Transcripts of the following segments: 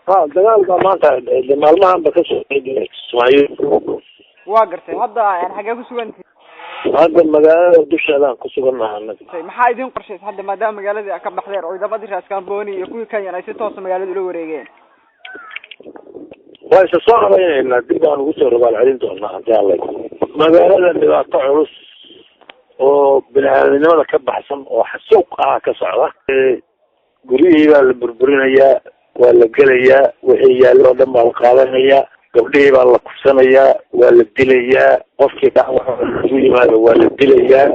Ha, dagaal baa maanta maalmahanba ka socday Kismaayo. Waa gartay. Hadda xagee ku sugantihi? Hadda magaalada dusheedaan ku sugannaha anaga. Maxaa idin qorshaysa hadda, maadaama magaaladii ka baxdeen, ciidamadii Raaskamboni iyo kuwii Kenyan ay si toosa magaalada ula wareegeen? Waa isa soo habaynaynaa, dib baan ugu soo rogaal celin doonaa hadii Alla. Magaalada dhibaato culus oo bini aadamnimada ka baxsan oo xasuuq ah ka socda. Guryihii baa la burburinayaa, waa la gelayaa, wixii yaallo oo dhan baa la qaadanayaa, gabdhihii baa la kufsanayaa, waa la dilayaa, qofkii dhaawac ugu yimaado waa la dilayaa.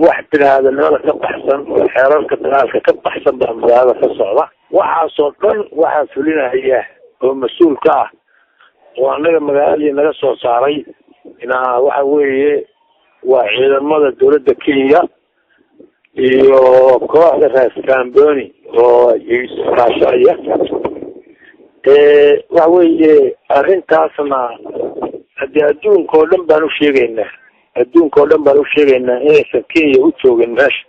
Wax bini aadamnimada ka baxsan oo xeerarka dagaalka ka baxsan baa magaalada ka socda. Waxaasoo dhan waxaa fulinaya oo mas-uul ka ah oo annaga magaaladii naga soo saaray inaa waxa weeye waa ciidamada dawladda Kenya iyo kooxda Raaskamboni oo iskaashanaya. Waxa weeye arrintaasna haddii adduunka oo dhan baan usheegaynaa, adduunka oo dhan baan usheegaynaa inaysan Kenya u joogin meesha.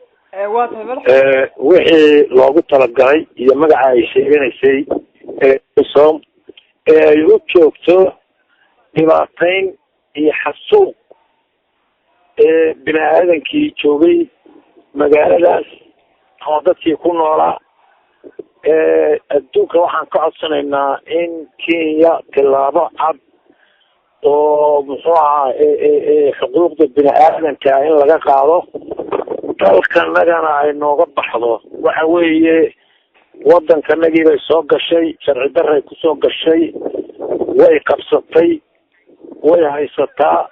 Waa tahay, madax. Wixii loogu talagalay iyo magaca ay sheeganaysay som ee ay u joogto dhibaatayn iyo xasuuq ee bini aadankii joogay magaaladaas ama dadkii ku noolaa. Adduunka waxaan ka codsanaynaa in Kenya tilaabo cad oo muxuu ahaa xuquuqda bini aadanka in laga qaado, dalkanagana ay nooga baxdo. Waxa weeye waddankanagii bay soo gashay, sharci daray kusoo gashay, way qabsatay, way haysataa,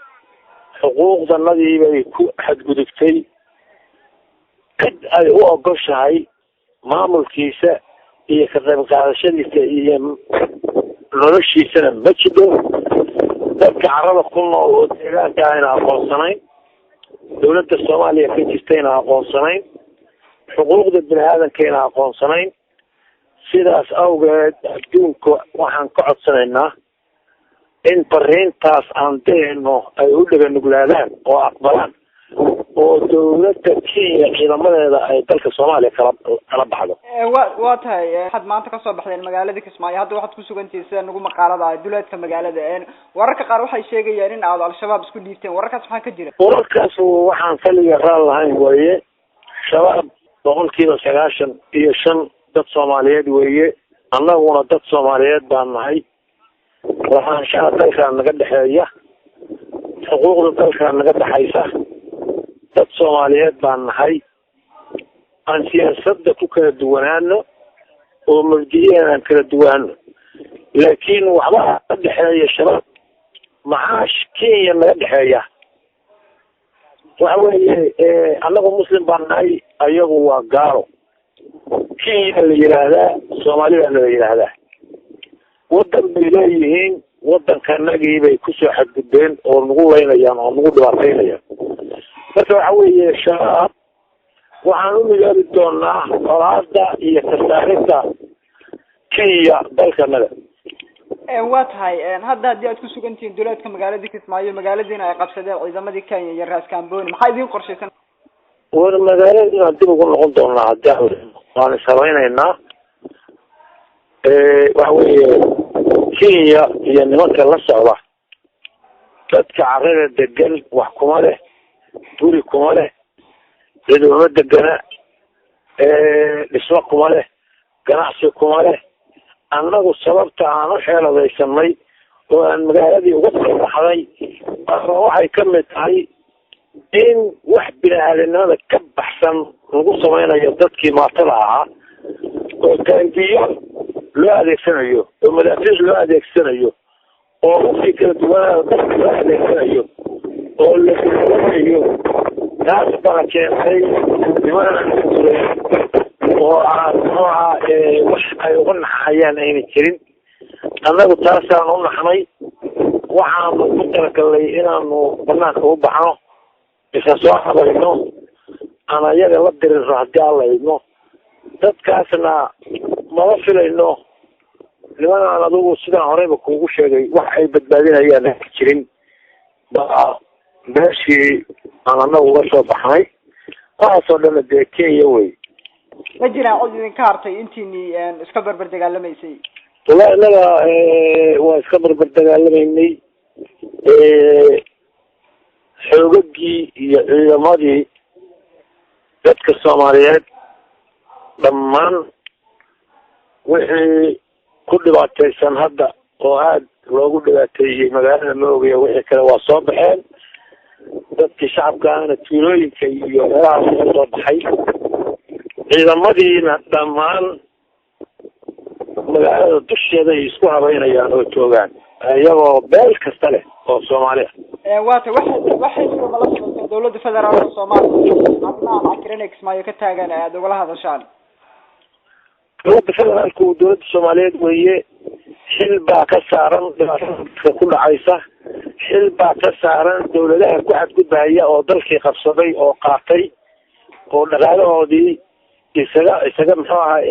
xuquuqdanadii bay ku xadgudubtay. Cid ay u ogoshahay maamulkiisa iyo ka qayb qaadashadiisa iyo noloshiisana ma jidho. Dadka carada ku nool oo deegaanka ayna aqoonsanayn, dawladda Soomaaliya ka jirtayna aqoonsanayn, xuquuqda bini aadankayna aqoonsanayn. Sidaas awgeed adduunka waxaan ka codsanaynaa in fariintaas aan dirayno ay u dhaganuglaadaan oo aqbalaan oo dawladda Kenya ciidamadeeda ay dalka Soomaaliya kala baxdo. Wa tahay, waxaad maanta kasoo baxdeen magaalada Kismaayo, hadda waxaad kusugantihiin sida nagu maqaalada ah duleedka magaalada. Wararka qaar waxay sheegayaan in aad Al-Shabaab isku dhiibteen. Wararkaas maxaa ka jira? Wararkaas waxaan saliga raal lahayn weeye. Shabaab 95% dad Soomaaliyeed weeye, annaguna dad Soomaaliyeed baan nahay. Lahaanshaha dalkaa naga dhexeeya, xuquuqda dalkaa naga dhexaysa, dad Soomaaliyeed baan nahay. Aan siyaasadda ku kala duwanaano oo mabdiyahan aan kala duwaano, laakiin waxba ka dhexeeya Shabaab maxaa Kenya naga dhexeeya? Waxa weeye annagu Muslim baan nahay, ayagu waa gaalo. Kenya la yidhaahdaa, Soomaali baana la yidhaahdaa, waddan bay leeyihiin. Waddankanagii bay kusoo xadgudbeen oo nagu laynayaan oo nagu dhibaataynayaan. Marka waxa weeye Shabaab waxaan u midoobi doonaa colaada iyo kasaaridda Kenya dalkanaga. Waa tahay, hadda haddii aad kusugan tihiin duleedka magaalada Kismaayo, magaaladiina ay qabsadeen ciidamadii Kenya iyo Raaskamboni, maxaa idin qorshaysan? War magaalada inaan dib ugu noqon doonaa haddii waan ishabaynaynaa. Waxa weeye Kenya iyo nimanka la socda dadka carada degan wax kuma leh, guri kuma leh, cid uma degana, dhismo kuma leh, ganacsi kuma leh. Annagu sababta aan u xeeladaysanay oo aan magaaladii uga soo baxday waxay ka mid tahay in wax bini aadamnimada ka baxsan lagu samaynayo dadkii maatada ahaa, oo taangiyo loo adeegsanayo, oo madaafiic loo adeegsanayo, oo wixii kala duwanaa dadka loo adeegsanayo oo la duwanayo. Taas baa keentay nimanaan turay oo aan muxuu ahaa wax ay uga naxayaan ayna jirin. Annagu taasaan u naxnay, waxaanu ku talagalnay inaanu banaanka u baxno, isa soo habayno, aan ayaga la dirirno haddii Alla idmo. Dadkaasna maba filayno. Nimanaan adugu sidaan horeyba kuugu sheegay wax ay badbaadinayaan jirin baa meeshii aan annagu uga soo baxnay. Waxaasoo dhanna dee Kenya wey. Ma jiraan cod idinka hartay intiini iska barbar dagaalamaysay? Wallahi innaga waa iska barbar dagaalamaynay. Xoogagii iyo ciidamadii dadka Soomaaliyeed dhammaan wixii ku dhibaataysan hadda oo aada loogu dhibaateeyey magaalada ma ogaya, wixii kale waa soo baxeen. Dadkii shacabkaana tuulooyinka iyo meelahaas ka soo baxay, ciidamadiina dhammaan magaalada dusheeda ay isku habeynayaan oo joogaan, iyagoo beel kasta leh oo Soomaaliya. Waata waxay mala socotaa dawladda federaalka Soomaaliya arrimahan cakiran ee Kismaayo ka taagan aada ugala hadashaan? Dowladda federaalku dowladda Soomaaliyeed weeye. Xil baa ka saaran dhibaatada dadka ku dhacaysa, xil baa ka saaran dawladaha ku xadgudbahaya oo dalkii qabsaday oo qaatay oo dhaqaalahoodii isaga muxuu ahaa.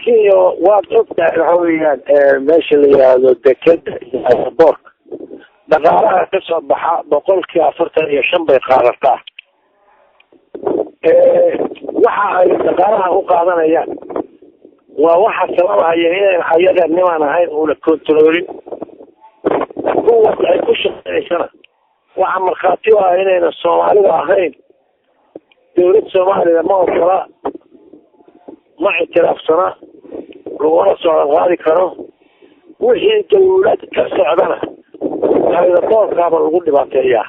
Kenya waad ogtahay, waxa weeyaan meesha la yidhaahdo dekeda iyo airboorka dhaqaalaha kasoo baxa 45% bay qaadataa. Waxa ay dhaqaalaha u qaadanayaan waa waxa sababahaya inayn ayaga nimaan ahayn uuna controlin kuwa ay ku shaqeynaysana. Waxa markhaati u ah inayna Soomaalida ahayn. Dawlad Soomaalida ma ogola, ma ictiraafsana, laguma socdo qaadi karo. Wixii dawlad ka socdana airboorkaaba lagu dhibaateeyaa.